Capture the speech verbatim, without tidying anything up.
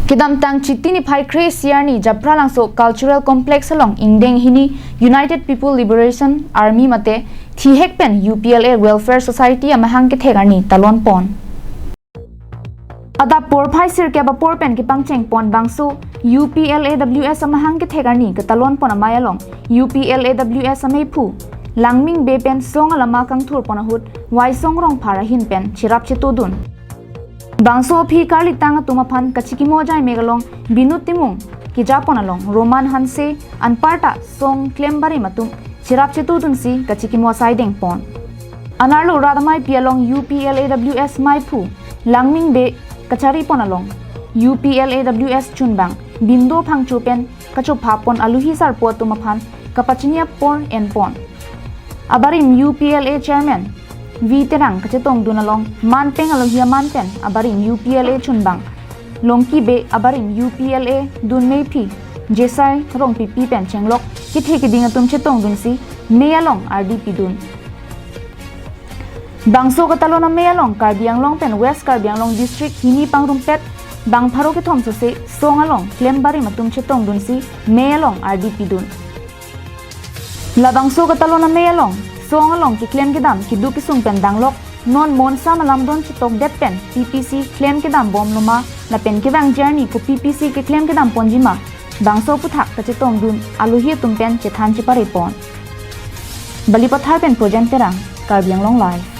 Kedamtang Chiti niphai kre-isi arni Japralangso Cultural Complex along ingdeng hini United People Liberation Army mate thihek pen U P L A Welfare Society amahang kethek arni talon pon. Adap porphai sirkep apor pen kepangcheng pon bangso U P L A W S amahang kethek arni ketalon pon amei along U P L A W S ameiphu Langming Bey pen song alama kangthur pon ahut Waisong Rongphar ahin pen cherap chetodun. Bangso aphi karlitang atum aphan kachikimo ajai mek along Binod Timung, keja pon along Roman Hanse, anparta song klem barim atum cherap chetodunsi kachikimo asai deng pon. Anerlo rat ameipi along U P L A W S meiphu Langming Bey kachari pon along U P L A W S chunbang Bindo Phangcho pen kachopha pon alohi sarpo atum aphan kapachini apor en pon. Abarim U P L A Chairman V Terang kachetongdun along manpeng alohi aman pen abarim U P L A chunbang Longki Bey, abarim U P L A dun meiphi Jesai Rongpipi pen chenglok kethe keding atum chetongdunsi mei along ardi pidun. Bangso ketalon amei along Karbi Anglong pen West Karbi Anglong District hini pangrumpet bang pharo kethom sose song along klem barim atum chetongdunsi mei along ardi pidun. Labangso ketalon amei along song along keklem kedam keduk kesung pen danglok non monsa malamdon chetokdet pen P P C klem kedam bomlo ma lapen kevang journey ko P P C keklem kedam ponji ma, bangso aphuthak kachetongdun alohi atum pen chethan chepare pon. Balipathar pen Projen Terang, Karbi Anglong Live.